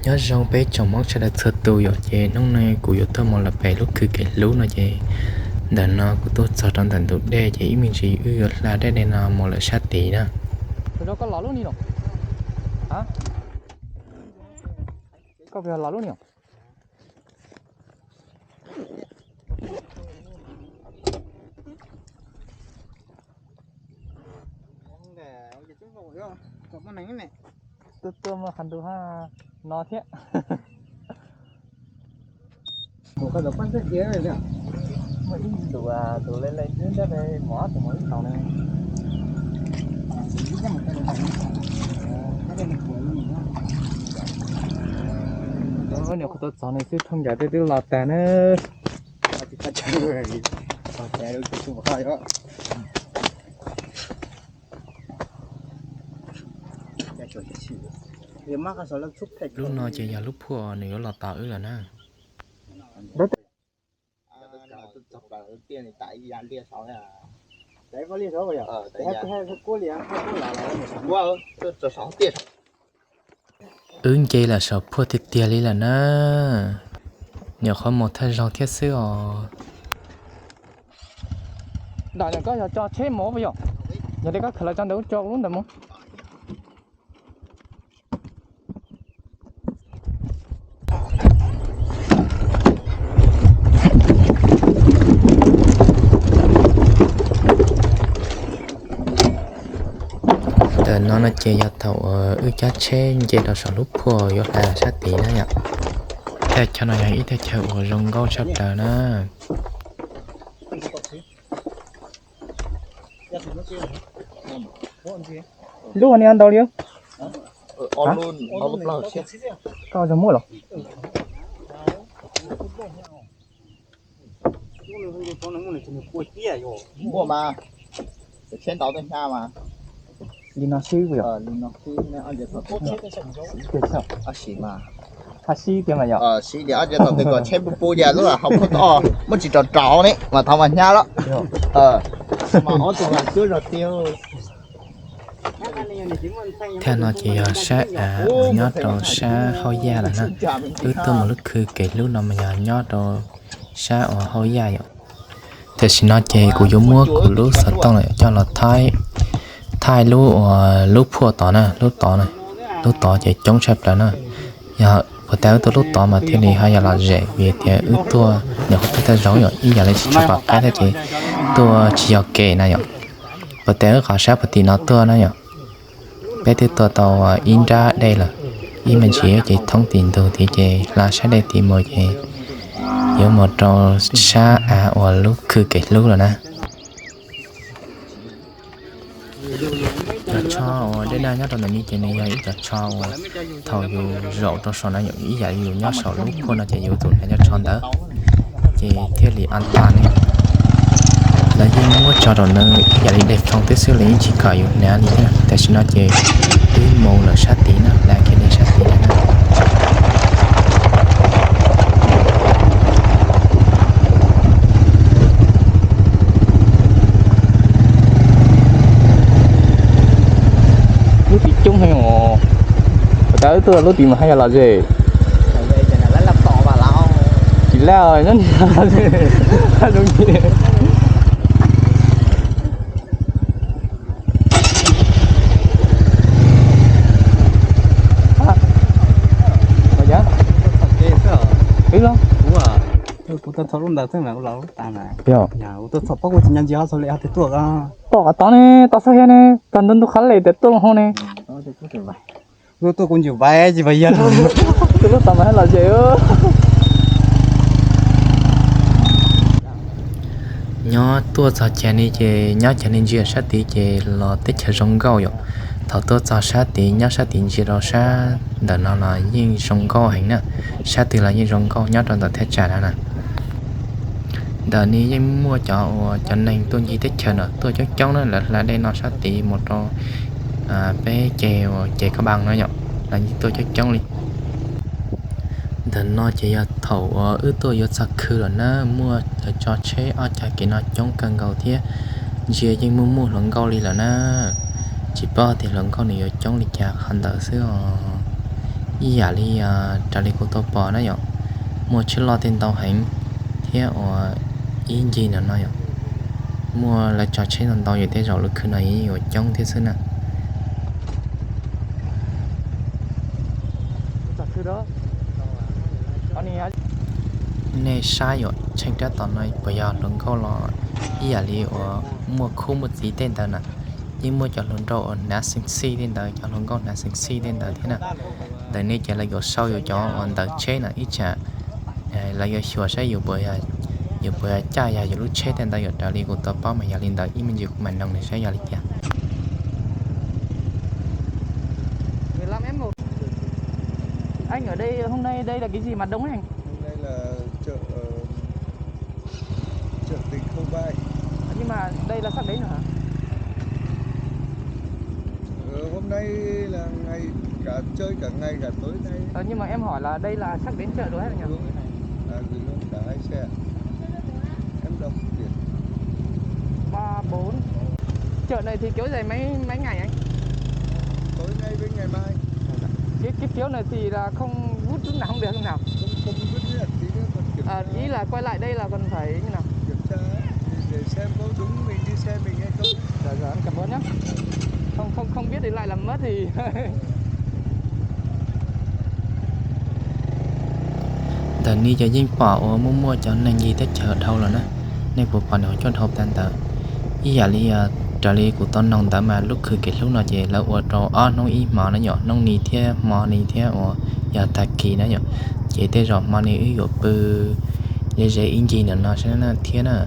Nyob zoo peb tsoom Hmoob sawv daws txhua tus yom, ces hnub no kuv yuav tuaj mus lawm pem lub khw kev hlub no ces ntawm no kuv tuaj txog rau ntawm ntug dej ces ib me ntsis wb yuav hla dej no mus lawm sab tid na. Tuaj tuaj muaj qhov ntug no thiab. Muaj ib ntus tus lej lej xwb nrab mov tus mos ib tau ne. Niam qhuav tuaj txog ne xwb thooj ncaim tej twb los tag na. Lub no ces yog lub phuaj nws yuav los tos wb lawm na. Wb nce lawm saum phuaj tiag tiag li lawm na. Nyuam qhuav mus thawj zaug thiab xwb os. Nram no koj yog tso tsheb mus puas yog? Yog li koj khaws los tso ntawm ub, tso lub ntawm mus. Ntawm no no ces yog thaum uas wb cab tsheb nce rau saum lub phuaj yuav hla sab tid na yom. Teb chaws no yog ib teb chaws uas zoo nkauj tshaj plaws na. Lub no ntau li. Koj muaj los? Muaj mas, tsheb ntau tuaj hnyav mas. Li no sib puas yog? Li no sib, ob ntsis thaum twg kom tsheb pub pub ces lub hauv phuaj tod muab tsis rau rau ne mas thov mas hnyav lawm. Thaj no ces yog sab av uas nyob rau sab hauj yaj lawm na. Wb tuaj mus lub khw kev hlub no mas yog nyob rau sab uas hauj yaj yom. Tam sim no ces kuv yuav muab kuv lub xov tooj lawm coj los thaij, thaij lub uas lub phuaj tod na, lub tod, lub tod ces coob tshaj plaws na. Yog puas tas wb tuaj lub tod mas thiaj li haj yam lom zem vim tias wb tuaj nyuam qhuav tuaj thawj zaug yom, ib yam li tsis tshua pom qab thiab ces tuaj tsis yog kem na yom. Puas tas wb qhov sab puag tim no tuaj na yom. Peb twb tuaj tau ib nrab dej lawm, ib me ntsis ces thoob tim ntug tid ces hla sab dej tid mus ces yuav mus rau sab av uas lub khw kev hlub lawm na. Cov tsho uas dej daj nyob rau ntawm no ces nws yog ib cov tsho uas thaum yus zaum rau saum no ib yam li yus nyob saum lub phuaj no ces yus tus hnav cov tsho ntawd ces thiaj li an tas ne. Lawv yeej muab tso rau nws ib yam li dej phoo tib xwb, lawv yeej tsis kom yus hnav li thiab. Tam sim no ces wb mus lawm sab tid na, lawv kiag li sab tid na. Lub tid coob heev os. Puas tas wb tuaj lub tid mas haj yam lom zem. Tsis laj nyob zoo li. Wb los, kuv tuaj txog lub ntawd xwb mas kuv los lub tas na. Yog kuv tuaj txog pob kuv tsis nco ntsis ho txog li ho tias tuaj. Pom qhov tod ne, tod xab hia ne, tag ntu ntu qhov lem tias tuaj hauv ne. Tuaj kuv ntsis vais tsis vais yog. Tus lub tod mas haj lom zem. Nyob tuaj txog cas ni ces nyob cas ni ntsia sab tid ces los teb chaws zoo nkauj yom. Thaum tuaj txog sab tid nyob sab tid ntsia rau sab ntawm no los yeej zoo nkauj heev na. Sab twg los yeej zoo nkauj nyob rau ntawm thaj tsam no na. Ntawm no yeej muaj cov uas cov neeg tuaj ncig teb chaws no tuaj coob coob na, lawv hla dej no sab tid mus rau peb ces uas ces Kab Npaas no yom, lawv yeej tuaj coob coob li. Ntawm no ces yog thaum uas wb tuaj yuav txog khw lawm na, muaj cov tso tsheb ob cag kev no coob kawg nkaus thiab. Ntsia yeej muaj muaj hluas nkauj li lawm na. Tsis paub tias hluas nkauj nws yuav coob li cas qhov ntawd xwb os. Ib yam li raws li kuv tau pom na yom, muaj tsheb loj tej ntau heev thiab uas ib ncig no no yom, muaj lawv tso tsheb ntau ntau yom, tej zaum lub khw no yuav coob thiab xwb na. Nej saib yom, tsheej rab tom no puas yog hluas nkauj los ib yam li uas muaj khub muaj txiv tej ntawd na. Yeej muaj cov hluas nraug uas hnav xeev xij tej ntawd, cov hluas nkauj hnav xeev xij tej ntawd thiab na. Ntawm nej ces lawv yuav sau yus cov uas ntawv tsheb na ib tsam lawv yuav xyuas saib yus puas, yus puas caj yog yus lub tsheb tej ntawd yom. Raws li kuv tau paub mas yog li ntawd, ib me ntsis kuv mam noog nws saib yog li cas. Anh, ở đây hôm nay đây là cái gì mà đông thế anh? Hôm nay là chợ, ờ, chợ tình không bay. Nhưng mà đây là sắp đến rồi hả? Ờ, hôm nay là ngày cả, chơi cả ngày cả tối nay. Ờ, nhưng mà em hỏi là đây là sắp đến chợ rồi hay là nhỉ? Đúng. À, gửi luôn cả hai xe. Em đọc biển. Ba bốn. Chợ này thì kéo dài mấy, mấy ngày anh? Tối nay với ngày mai. Cái, cái phiếu này thì là không vứt lúc nào không được không nào? Không, không vứt nữa, tí nữa còn kiểm tra. À, ý là quay lại đây là còn phải như nào? Kiểm tra để xem có đúng mình đi xe mình hay không. Dạ, dạ, em cảm ơn nhé. Không, không, không biết thì lại làm mất thì. Ntawm no ces yeej pom uas muaj muaj cov neeg ncig teb chaws dhau lawm na. Nej puas pom nws hauv caug dhau tag ntawd? Ib yam li raws li kuv tau noog ntawd mas lub khw kev hlub no ces lawv ua rau ob hnub ib hmo na yom, hnub ni thiab hmo ni thiab uas yog tag kis na yom. Ces tej zaum hmo ni wb yuav pw ze ze ib ncig ntawm no saib na thiab na.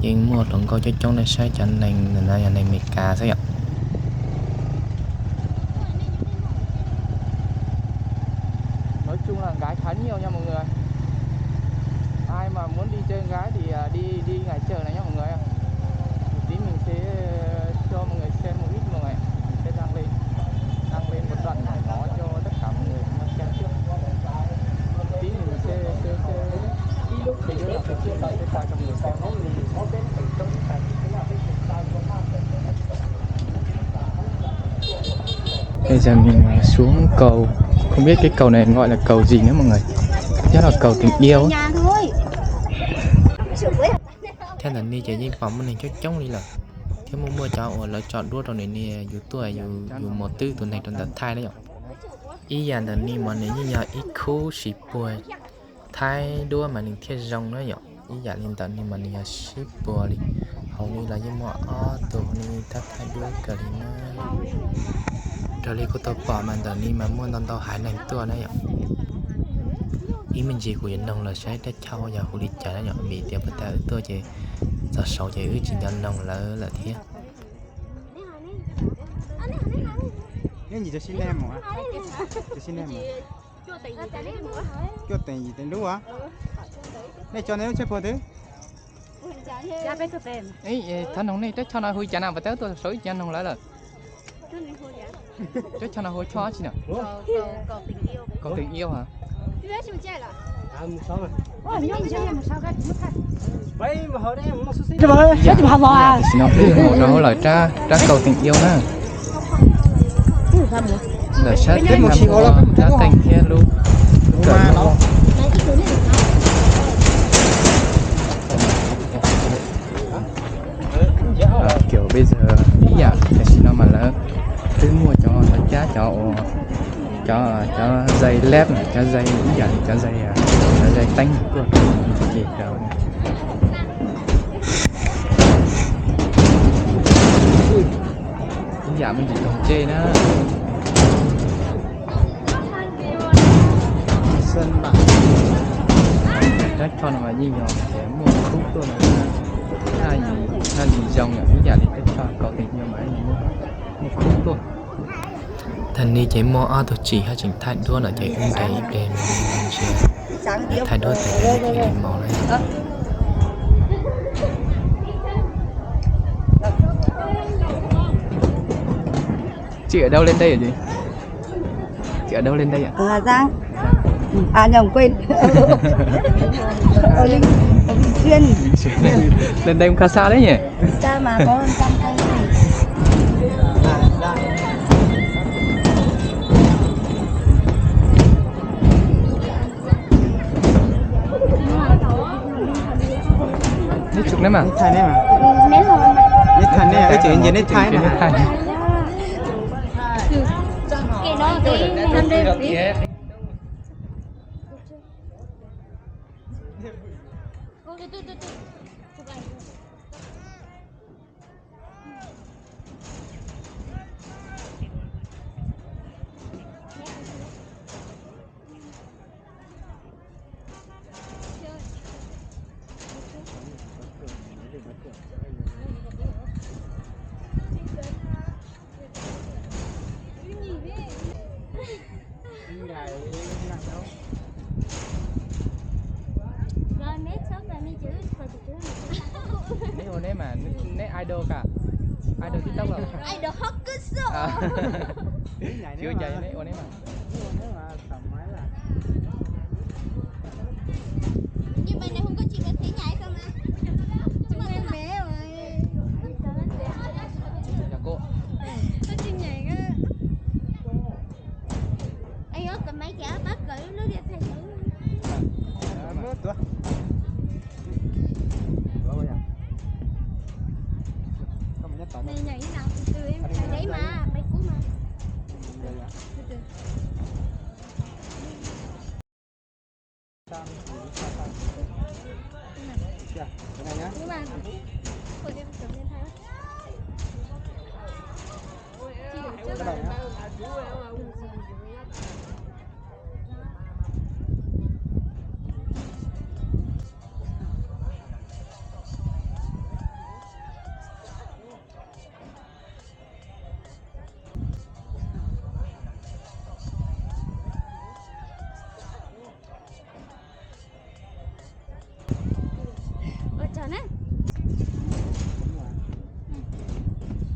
Yeej muaj hluas nkauj coob coob na, saib cov neeg ntawm no yog neeg Amelikas xwb yom. Nói chung là gái khá nhiều nha mọi người. Ai mà muốn đi chơi gái thì, à, đi, đi ngoài chợ này nhá mọi người. Tí mình sẽ cho mọi người xem một ít mọi người. Mình sẽ đăng lên, đăng lên một đoạn nhỏ nhỏ cho tất cả mọi người cùng xem trước. Tí mình sẽ, sẽ, sẽ, tí lúc thì nó sẽ, sẽ quay cho mọi người xem. Bây giờ mình, à, xuống cầu. Không biết cái cầu này gọi là cầu gì nữa mọi người. Chắc là cầu tình yêu. Thiab ntawm no ces yeej pom muaj neeg coob coob li lawm, thiab muaj muaj cov uas lawv tso duab rau nws ne, yus tuaj yus mus twb tus neeg rau ntawm thaij na yom. Ib yam ntawm no mas nws yeej yog ib khub siv puag thaij duab mas nws thiaj zoo na yom. Ib yam li ntawm no mas nws yog sib puag li. Hauv no los yeej muaj ob tug ne, tab thaij duab kawg li na. Raws li kuv tau pom mas ntawm no mas muaj ntau ntau haiv neeg tuaj na yom. Ib me ntsis kuv yuav noog lawv saib rab choj yog hu li cas na yom, vim tias puag ta wb tuaj ces txog saud ces wb tsis nco noog lawv lawm thiab. Cuaj teev yim teev lub. Nej tso nej lub tsheb puag twg? Thov noog nej rab choj no hu li cas na, puag ta wb tuaj saud ib cia noog lawv lawm. Rab choj no hu choj tsi na? Cầu tình yêu hả? Tam sim no peb mus rau hauv lawm rab, rab cầu tình yêu na. Lawm sab teb no muaj rab teej thiab lub kawm. Kiểu bây giờ ib yam tam sim no mas lawv twb muaj cov, lawv cab cov uas cov, cov dây led na, cov dây ib yam cov dây, cov dây teeb tuaj ces rau ib yam me ntsis toog tseg na. Rab choj no mas yeej yog ces muaj khub tuaj no, haj yam zoo yom, ib yam li rab choj cầu tình yêu mas yeej muaj, muaj khub tuaj. Tam no ces muaj ob tug tsim haj tseem thaij duab no ces wb nres ib pliag ntsia thaij duab tas ces thiaj li mus na. Chị ở đâu lên đây hả chị? Chị ở đâu lên đây ạ? Ở Hà Giang. À nhầm, quên. Ở Bình, ở Bình Xuyên. Lên đây cũng khá xa đấy nhỉ? Xa mà, có hơn trăm cây. Neb mas. Neb Thaib neb mas. Neb Thaib neb, ib txwm nce neb Thaib na. Neb ua neb mas, neb idol ka, idol TikTok los? Idol hot kawg xwb. Tsis ua cas, neb ua neb mas. Ua tsaug na.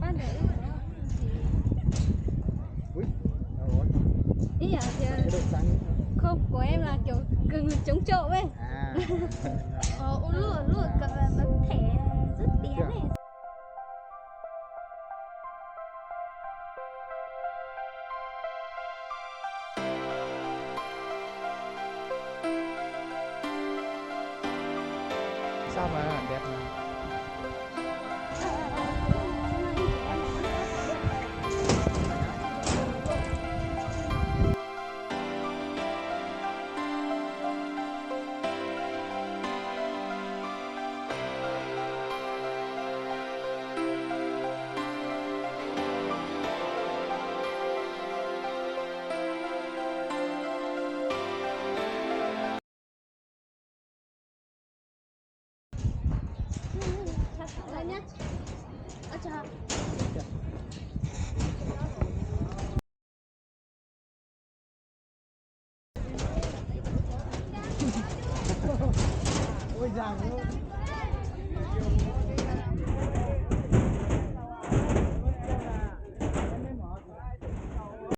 Pab ntawm ib yam tias không của em là kiểu cần chống chọi ấy. Ua luaj luaj kom them xwb tiag ne. Sao mà đẹp mà. Ui, dai.